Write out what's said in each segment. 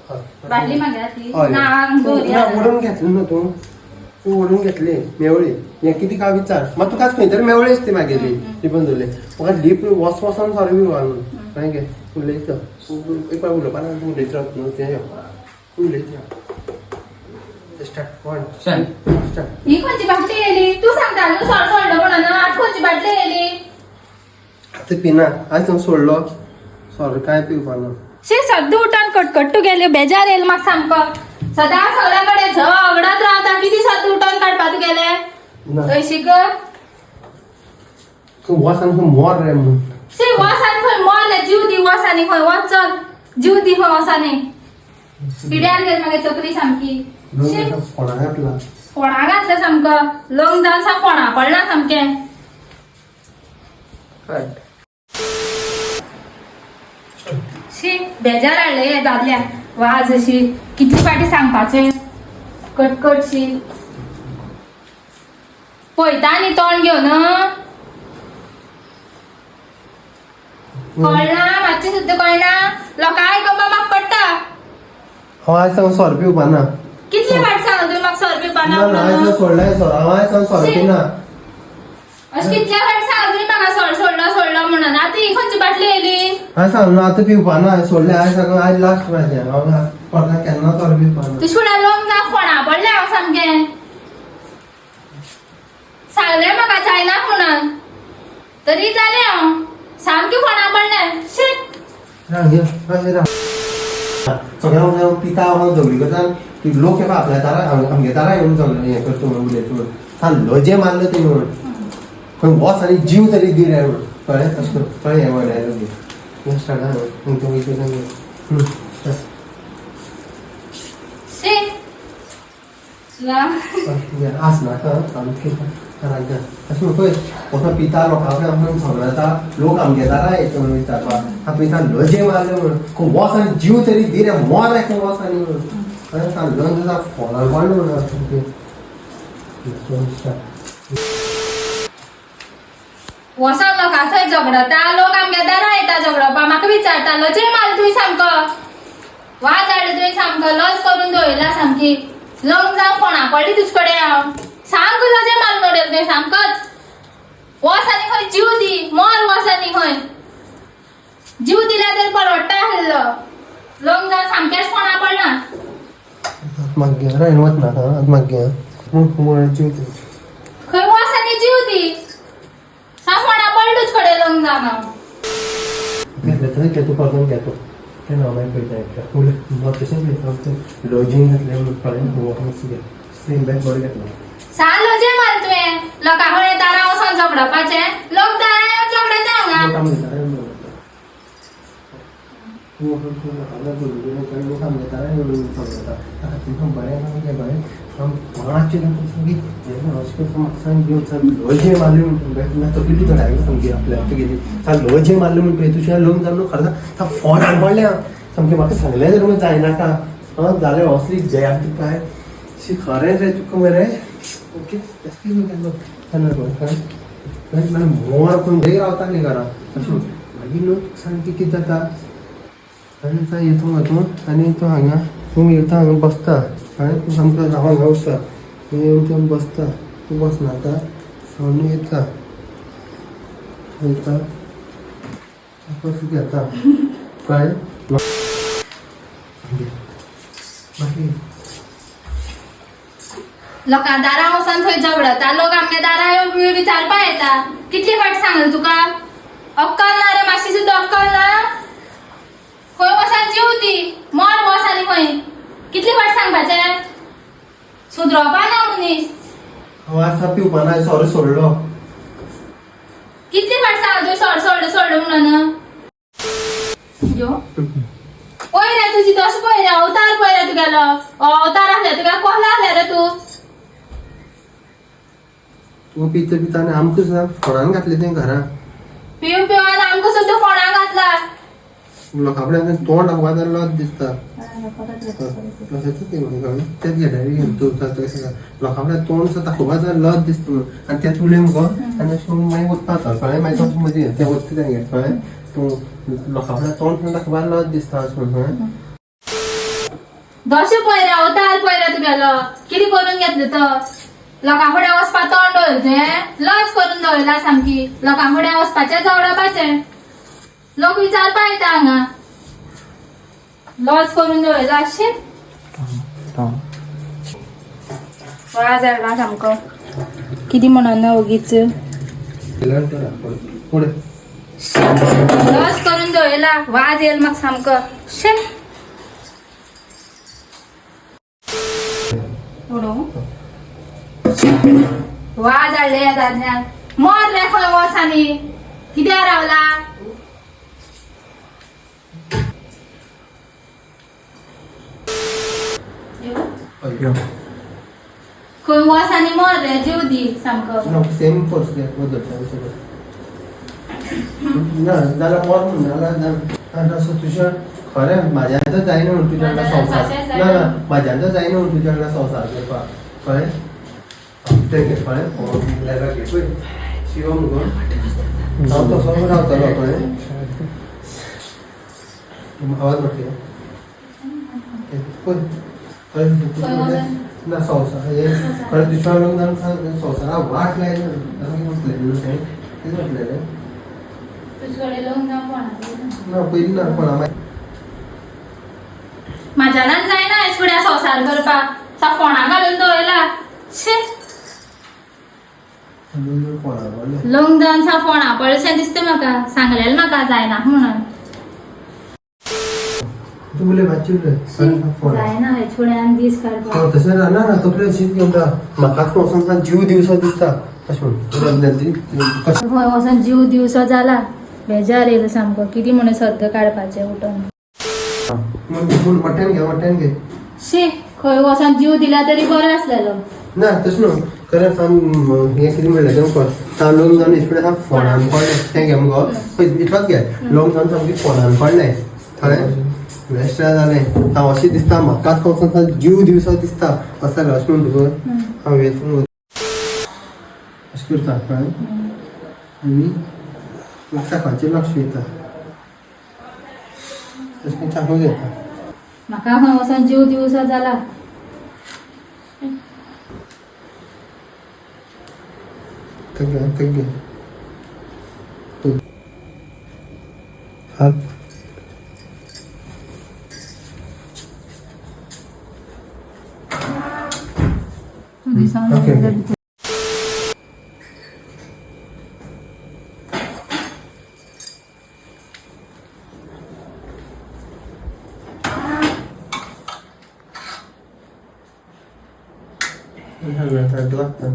बाटली मागल्या ती हय. ना ना ओडून घेतली न्हू तूं, तूं ओडून घेतली मेवळी. हें कितें काय विचार मात तुका खंय तरी मेवळीच ती मागेली लिपून दवरली. म्हाका लीप वच वचोन सोरो पिवपा न्हू. कळ्ळें गे? उलयता एक पावट उलोवपा ना, तूं उलयत रावता न्हू तें यो. तूं उलयत राव. Start one start. ही खंयची बाटली येयली? तूं सांगता न्हू सोरो सोडलो म्हणून, आतां खंयची बाटली येयली? आतां पिना, आयज हांव सोडलो सोरो, कांय पिवपा ना. शी सद्दां उठोन कटकट तुगेली, बेजार येयलो म्हाका सामको. सदां सगळ्या कडेन झगडत रावता, कितें सद्दां उठोन काडपा तुगेलें? ना. हयशी कर. तूं वच आनी खंय मोर रे म्हूण. शी वच आनी खंय मोर रे, जीव दी वच आनी खंय वच, चल जीव दी खंय वच आनी. पिड्यार गेली मागीर तकली सामकी. शी फोणां घातला. फोणा घातलं सामको, लग्न जावन साम फोणा पडला सामकें. शी बेजार हाडले हे दादल्या वाज अशी कितली फाटी सांगपाचें, कटकट शी. पळयता न्ही तोंड घेवन, कळना मातशें सुद्दां कळना, लोकांक आयकोपा म्हाका पडटा. हांव आयज सावन सोरो पिवपा ना. कितले फाटी सांगला तुवें म्हाका सोरो पिवपा ना ना ना, आयज म्हणून? सोडलाय सोरो, हांव आयज सावन सोरो शी. पिना. अशें कितल्या फाटी सांगला तुवें म्हाका सोरो सोडलो सोडलो म्हणून, आतां ही खंयची बाटली येयली? हांवें सांगलो आतां पिवपा ना, हांवें सोडलें आयज साकून, आयज लास्ट म्हाजें. हांव परत केन्ना सोरो पिवपा ना. तूं सुणा लोंग जा, फोणा पडलें हांव सामकें. सांगलें म्हाका जायना म्हणून तरी जालें, हांव सामकें फोणा पडलें. शी. राव यो, अशें राव. सगळ्यांक पिता हांव, झगडी करता ती लोक येता आपल्या दारा, आमगे दारा येवन झगडे हें करता म्हणून उलयता म्हणून सांग लजे मारलो तेणी म्हणून खंय वच आनी जीव तरी दी रे म्हणून. कळ्ळें? तशें करून कळ्ळें? हें डायलॉग दी. Start start. शी ला. आस नाका सामकें रागान अशें म्हण पळय, वचोन पिता लोकां कडेन वचोन झगडता, लोक आमगे दारा येता म्हणून विचारपाक. हांव पिता लजे मारले म्हणून खंय वच आनी जीव तरी दी रे, मोर रे खंय वच आनी म्हणून. हांवें सांगलो तुजा फोनार पडलो म्हणून सामकें. वचोन लोकां थंय झगडता, लोक आमगे दारा येता झगडोवपाक, म्हाका विचारता लजे मारले तुवें सामको, वाज हाडलो तुवें सामको, लज करून दवरला सामकी. लग्न जावन फोणा पडली तुजे कडेन हांव, सामको लजे मारून उडयलो तुवें सामकोच. वच आनी खंय जीव दी, मोर वच आनी खंय जीव दिल्यार तरी परवडटा आसलो. लग्न जावन सामकेंच फोणा पडला. मागीर रायन वचनाका आतां, मागीर जीव दी. खंय वच आनी जीव दी, साम फोणा पडली तुजे कडेन लग्न जावन हांव. घेतलें तशें घेतो, परतून घेतो तें हांव मागीर पळयता. उलय तशें पळयता, लॉजींग घातलें म्हणून कळ्ळें. स्क्रीन बॅक बरें घेतलो. सान लजे मार तुवें लोकां कडेन दारां वचोन झगडपाचें, लोक दारां येवन झगडटा हांगा. लोक आमगे दारा येवन झगडटा. तूं वचून तूं लोकांना झगडून, लोक आमगे दारा येवन झगडटा. त्या खातीर सामकें बरें सामकें बरें मातशें तांकां सामकें हें अशें करून म्हाका सांग घेवन सामकें लजे मारली म्हणटा, तकली धडायली सामकी आपल्या तुगेली. सामकें लजे मारली म्हणटा तुज्या लग्न जावन खरें सामकें फोनार पडलें हांव सामकें. म्हाका सांगलें जाल्यार जायनाका. आं जालें असली जया काय शी खरें रे तुका मरे. ओके केन्ना मोर करून बरी रावता न्ही घरा अशें. मागीर न्हू सामकें कितें जाता आनी थंय येता मगो तूं आनी तूं हांगा तूं येता हांगा बसता. कळ्ळें? तूं सामको हांव हांगा उरता, तूं येवन थंय बसता. तूं बसनाका, हांव न्हू येता येता कसो घेता. कळ्ळें? मागीर लोकां दारां वचोन थंय झगडता, लोक आमगे दारां येवन विचारपा येता. कितली फाट सांगले तुका? अक्कल ना रे मातशी सुद्दां अक्कल ना? खंय वचोन जीव दी, मोर वच आनी खंय. कितली फाट सांगपाचें? सुदरोवपा ना मनीस. हांव आसा पिवपा ना, सोरो सोडलो. कितली फाट सांगला तुवें सोड सोडलो सोडलो म्हणून? यो पळय रे तुजी तशें पळय रे, अवतार पळय रे तुगेलो, अवतार आसले तुका कसलो आसले रे तूं? तूं पिता पिता आनी आमकां सुद्दां फोणान घातलें तें घरां. पिवन पिवन आमकां सुद्दां फोणाक घातला. लोकां कडेन तोंड दाखोवपा जाल्यार लज दिसता. तेच घेता लोकां कडेन तोंड सुद्दां दाखोवपा जाल्यार लज दिसता म्हणून. आनी तेच उलय मुगो आनी अशें म्हणून मागीर वचपा कळ्ळें. मागीर तशें मदीं तें वचता तेंगेर कळ्ळें. तूं लोकां कडेन तोंड सुद्दां दाखोवपा लज दिसता अशें म्हणून. दोशे पयऱ्या अवतार पयऱ्या तुगेलो कितें करून घेतले तो लोकां फुडें वचपा तोंड दवरलें तुवें लज करून दवरला सामकी लोकां फुडें वचपाचें झगडपाचें लोक विचारपा येता हांगा लज करून दवरला शी वाज हाडला सामको कितें म्हणून ना ओगीच पुढे लज करून दवरला वाज येयल म्हाका सामको शे उडोवं वाज हाडले ह्या दादल्यान मर रे खंय वच आनी कित्याक रावला खंय वच आनी मर रे जीव दी सामको ना सेम कोर्स घे बदलता सगळं ना जाल्यार मोर म्हण जाल्यार असो तुज्या खरें म्हाज्यान तर जायना म्हण तुज्या वांगडा संवसार ना ना म्हाज्यान तर जायना म्हण तुज्या वांगडा संवसार करपाक कळ्ळें तें घे कळ्ळें लायव्हाक घे पळय शिवम गो हांव तसो रावतलो कळ्ळें आवाज म्हटले पळय खरें ना संवसार हे खरें दुसऱ्या लग्नान संवसाराक वाट लायना अशें म्हटलें तें कितें म्हटलेलें तुजे कडेन लग्न जावंक कोणा ना पयलीं ना कोणा मागीर म्हाज्यान जायना हेच फुडें संवसार करपाक सा फोणा घालून दवरला शे फोना पडलें लग्न जावन सा फोणा पडशें दिसता म्हाका सांगलेलें म्हाका जायना म्हणून तूं उलय मातशी उलय फोन जायना हेच फुड्यान दीस काडपाक तशें ना ना तकली अशीच घेवन राव म्हाकाच वचोन जीव दिवसो दिसता अशें म्हण कशें खंय वचोन जीव दिवसो जाला बेजार येयलो सामको कितें म्हणून सद्द काडपाचें उठोन म्हूण मट्ट्यान घे मट्ट्यान घे शी खंय वचोन जीव दिला तरी बरो आसलेलो ना तशें न्हू खरें साम हें कितें म्हणलें तें कर साम लग्न जावन इस्पिड्या साम फोनान पडलें तें घे मुगो पळय इतलोच घे लग्न जावन सामकें फोनान पडलें कळ्ळें बेश्टें जालें हांव अशें दिसता म्हाकाच वचोन जीव दिवसो दिसता अशें जालें अशें म्हण तुका हांव येता अशें करता कळ्ळें आनी लक्षाचे लक्ष वयता तशें करून चाकू घेता म्हाका खंय वचोन जीव दिवसो जाला तें घे तें घे हाल ओके ओके लागता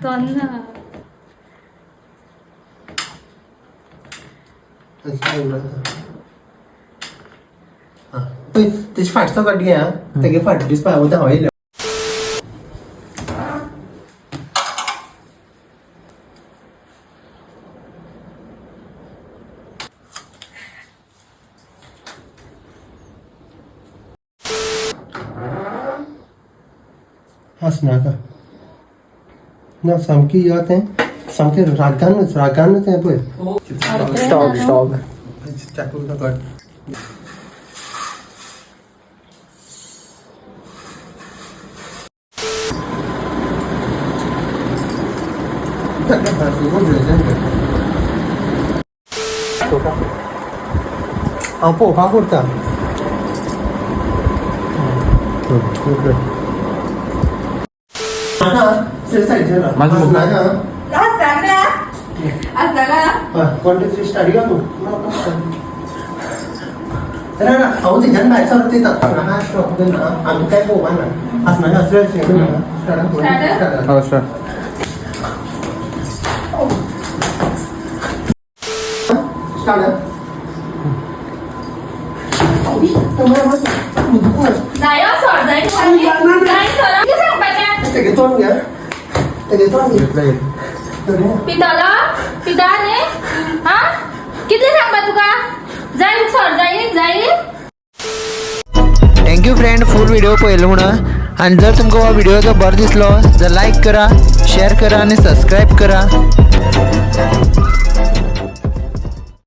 तोन्ना पळय तेजी फाटचो कट घे आं तेगे फाट दिसपा वता हांव येयलें हांसनाका ना सामकी यो तें सामकें रागानच रागानच हें पळय स्टॉप स्टॉप चाकू कट हांव पळोवपाक उरता वन टू थ्री स्टार्ट या तूं ना ना हांव थंयच्यान भायर सरत येता नाका स्टॉप ना आमी कांय पळोवपा ना आसनाका स्टार्ट हो स्टार्ट स्टार्ट जायो सोड जाय जाय सोड कितें सांगपाचें तेगे तोंड घे तेगे तोंड घे घेतलं घेतलं पितलो पिता न्ही हा कितलें सांगपा तुका जाय सोड जाय जाय thank you friend full video पळयलो म्हणून आनी जर तुमकां हो व्हिडिओ जर बरो दिसलो जर लायक करा, शेअर करा आणि सबस्क्राईब करा.